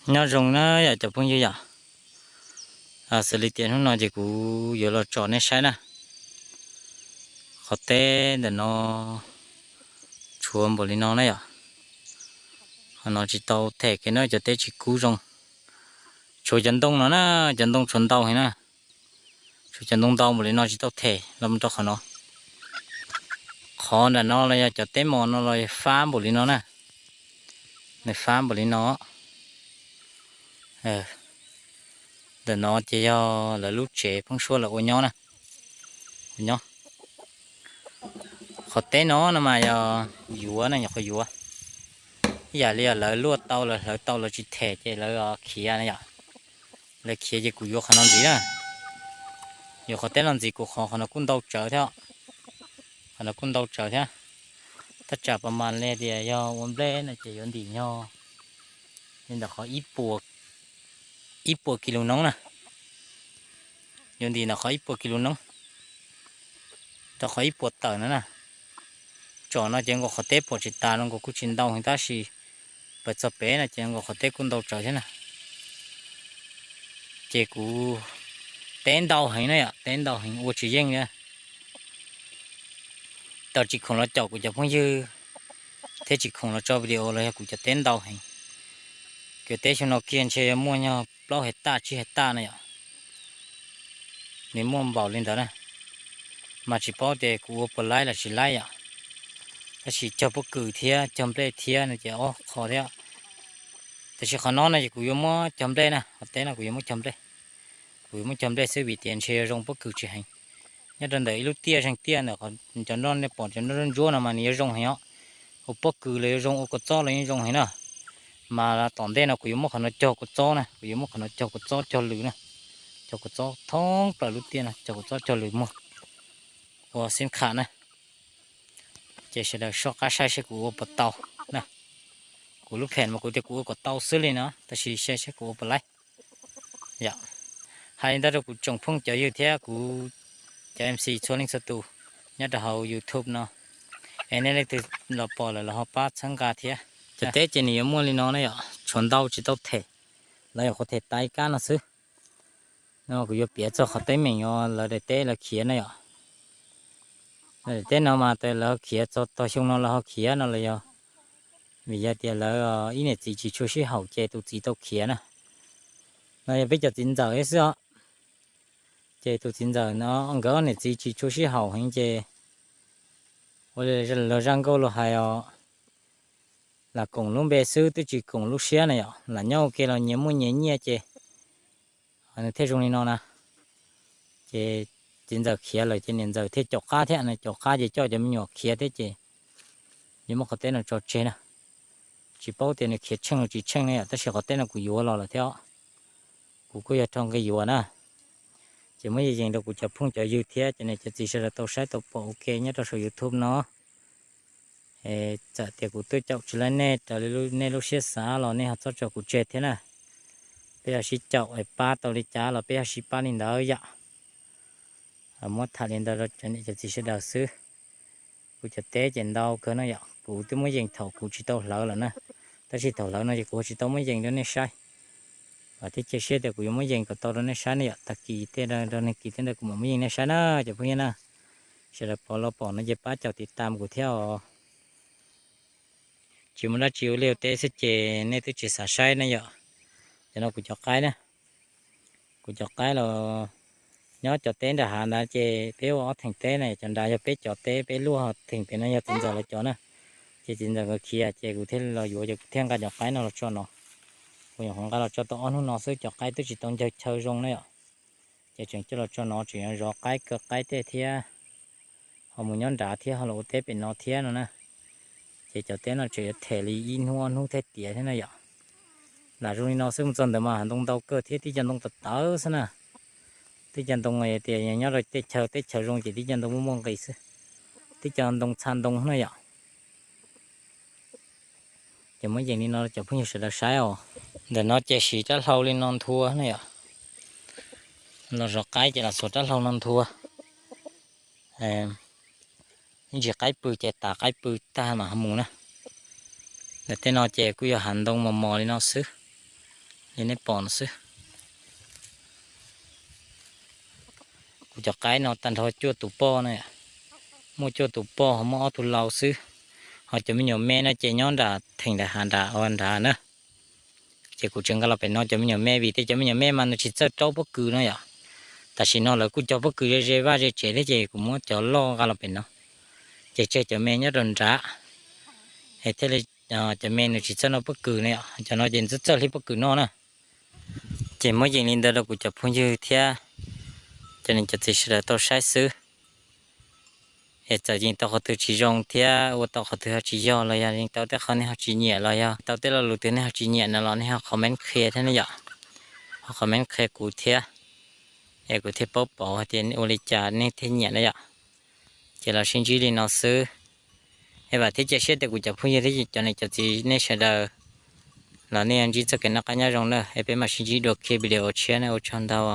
Nyob zoo na yom cov phooj ywg yom. Xws li tias hnub no ces kuv yuav los tso nej saib na. Qhov teb ntawm no tshuav npaum li no na yom. Qhov no tsis tau them kiag na, cov teb tsis kub zoo. Tshuav cov ntoo no na, cov ntoo tshuav ntau heev na. Tshuav cov ntoo ntau npaum li no tsis tau them los mus rau qhov no. Qhov ntawm no los yog cov teb mos no los fab npaum li no na. Nws fab npaum li no. Ntawm no ces yog lawv lub tsev pheeb suab lawv ua nyob na. Ua nyob. Qhov teb no no mas yog yuav na, yog qhov yuav. Ib yam li lawv luaj tau lawv hlawv tau lawv tsis them ces lawv khiav na yom. Lawv khiav ces kuv yuav qhov no ntxiv na. Yuav qhov teb no ntxiv kuv qhov, qhov no kuj ntau tsawv thiab. Qhov no kuj ntau tsawv thiab. Thaj tsam pas mas li tias yog ua nplej no ces yuav ntim nyog li ntawm qhov ib puas kis lus noob na. Yuav ntim ntawm qhov ib puas kis lus noob rau qhov ib puas tawm no na. Tsom no ces nkaus qhov teb pom tsis tas no nkaus kuj tsis ntau heev tab sis pawg txog pem no ces nkaus qhov teb kuj ntau tsawv thiab na. Ces kuv teb ntau heev na yom, teb ntau heev ua tsis yeej li. Tau tsis khoom los caum kuv cov phooj ywg thiab tsis khoom los tso video los yog kuv cov teb ntau heev. Kuv teb xyoo no kiag ntshe yuav muaj nyog plaub hais taj tsib hais taj na yom. Nws muaj npaum li ntawd na. Mas tsis paub tias kuv ua puas laib los tsis laib yom. Tab sis cog pob kws thiab cog nplej thiab no ces ob qho thiab. Tiam sis qhov no no ces kuv yuav muab cog nplej na, qhov teb no kuv yuav muab cog nplej. Kuv yuav muab cog nplej xwb vim tias ntshe yuav zoo pob kws tsis heev. Nyob rau ntawm ib lub tiaj zeeg tiaj ntawm cov nroj nej pom cov nroj ntsuab no mas nws yuav zoo heev os. Ua pob kws los yuav zoo, ua kua txob los yeej zoo heev na. Mas tom ntej no kuv yuav muab qhov no cog kua txob na, kuv yuav muab qhov no cog kua txob cog lws na. Cog kua txob thoob plaws lub tiaj no, cog kua txob cog lws muag ua xib kham na. Ces sawv daws soj qab saib seb kuv ua puas tau na. Kuv lub phem mas kuv tias kuv ua kom tau xwb li no, tab sis saib seb kuv ua puas laib. Yom, hais li ntawd rau kuv tsoom phooj cov ywg thiab kuv cov M C txhua leej txhua tus nyob rau hauv YouTube no, es nej leej twg los pom lawm los ho pab txhawb nqa thiab. Cov teb ces nws yuav muaj li no na yom, tshuav ntau tsis tau them, lawv yuav qhuav them tas ib kab no xwb. No kuv yuav piav txog qhov teeb meem uas lawv daim teb lawv khiav na yom. Lawv daim teb no mas lawv khiav txog tog xyoo no lawv ho khiav no los yog vim yog tias lawv ib niam txiv tsis tshua sib haum ces tus txiv tau khiav na. No yog peb cov txiv ntxawm xwb os. Ces tus txiv ntxawm no nkawd ob niam txiv tsis tshua sib haum heev ces ua li los zaj nkauj los hais os, lam koom lub npe xwb twb tsis koom lub siab na yom, lam nyob ua ke los nyias muaj nyias nyiaj ces nws thiaj zoo li no na. Ces txiv ntxawm khiav lawm ces niam ntxawm thiaj caum qab thiab, nws caum qab ces coj cov me nyuam khiav thiab ces yuav muab qhov teb no tso tseg na. Tsis paub tias nws khiav tsheej los tsis tsheej ne yom, tab sis qhov teb no kuv yuav los lawm thiab os. Kuv kuj yog rho nqi yuav na. Ces muab yees yees rau kuv cov phooj cov ywg thiab cov niam cov txiv sawv daws tau saib tau pom ua ke nyob rau saum YouTube no. Txawm tias kuv twb caum tsis laib nej raws li nej lub siab xav los nej ho txhob tso kuv tseg thiab na. Peb yog sib caum es pab tau li cas los peb yog sib pab li ntawd yom. Muab tham li ntawd rau cov niam cov txiv sawv daws xwb. Kuv cov teb ces ntau kawg no yom, kuv twb muab yees thaum kuv tsis tau hlawv lawm na. Tab sis thaum hlawv no ces kuv tsis tau muab yees rau nej saib. Vam thiab cia siab tias kuv yuav muab yees kom tau rau nej saib ne yom, tag kis tej rau nag kis tej ntawd kuv mam muab yees nej saib na cov phooj ywg na. Sawv daws pom los pom no ces pab caum tiv tam kuv thiab os. Tsis muaj dab tsi ua liaj ua teb xwb ces nej twb tsis xav saib ne yom. Cov no kuv cov qaib na. Kuv cov qaib los nyob cov teb nram hav ntawd ces peb ua ob theem teb na, cov nrad yog peb cov teb peb luaj, theem pem no yog txiv ntxawm lawv cov na. Ces txiv ntxawm nkawd khiav ces kuv thiaj los yuav ces kuv thiaj nqa cov qaib no los tso no. Kuv nyuam qhuav nqa los tso tau ob hnub no xwb cov qaib twb tsis tau ncawg chaw zoo na yom. Ces tseem coj los tso no tseem yuav zov qaib kaw qaib tej thiab, ho mus nyob nrad thiab ho los ua teb pem no thiab no na. Ces cov teb no tseem yuav them li ib hnub ob hnub thiaj tiav thiab na yom. Lam zoo li no xwb mus txog ntawd mas hav ntoo ntau kawg thiab tib co ntoo tawv tawv xwb na. Tib co ntoo tias nyob rau tej chaw teb chaws zoo ces tib co ntoo muaj muaj nqis xwb. Tib co ntoo txha ntoo na yom. Ces muab yees li no cov phooj ywg sawv daws saib os. Ntawm no ces siv rab hlau li no nthua na yom. Los zov qaib ces los xuas rab hlau no nthua. Ib ntsis qaib pw ces tav qaib pw tag mam ho mus na. Ntawm tej no ces kuj yog hav ntoo mos mos li no xwb. Nej pom no xwb. Kuv cov qaib no tag nrho cuaj tus poj na, muaj cuaj tus poj ho muaj ob tug lau xwb, ho cov me nyuam me no ces nyob nram theem nram hav nram ua nrad na. Ces kuv tseem nqa los pem no cov me nyuam me vim tej cov me nyuam me mas nws tsis txawj raub pob kws no yom. Tam sim no lawv kuj cog pob kws ze ze vaj ze tsev thiab ces kuv muab cov loj nqa los pem no, ces tseg cov me nyob rau nrad, es thiaj li cov me nws tsis txawj noj pob kws no yom. Cov no ces txawj txawj hlib pob kws noj na. Ces muab yees li ntawd rau kuv cov phooj ywg thiab cov niam cov txiv sawv daws tau saib xwb. Es txawm yees tau qhov twg tsis zoo thiab ua tau qhov twg ho tsis yog los yog yees tau tej qhov nej ho tsis nyiam los yog tau tej lo lus twg nej ho tsis nyiam no los nej ho comment qhia thiab ne yom. Ho comment qhia kuv thiab, es kuv thiaj paub pauv hais tias ua li cas nej thiaj nyiam na yom. Ces los sib ntsib li no xwb. Es vam thiab cia siab tias kuv cov phooj ywg thiab cov niam cov txiv nej sawv daws los nej yuav ntsib txoj kev noj qab nyob zoo na. Es peb mam sib ntsib dua kiag video tshiab na, ua tsaug ntau.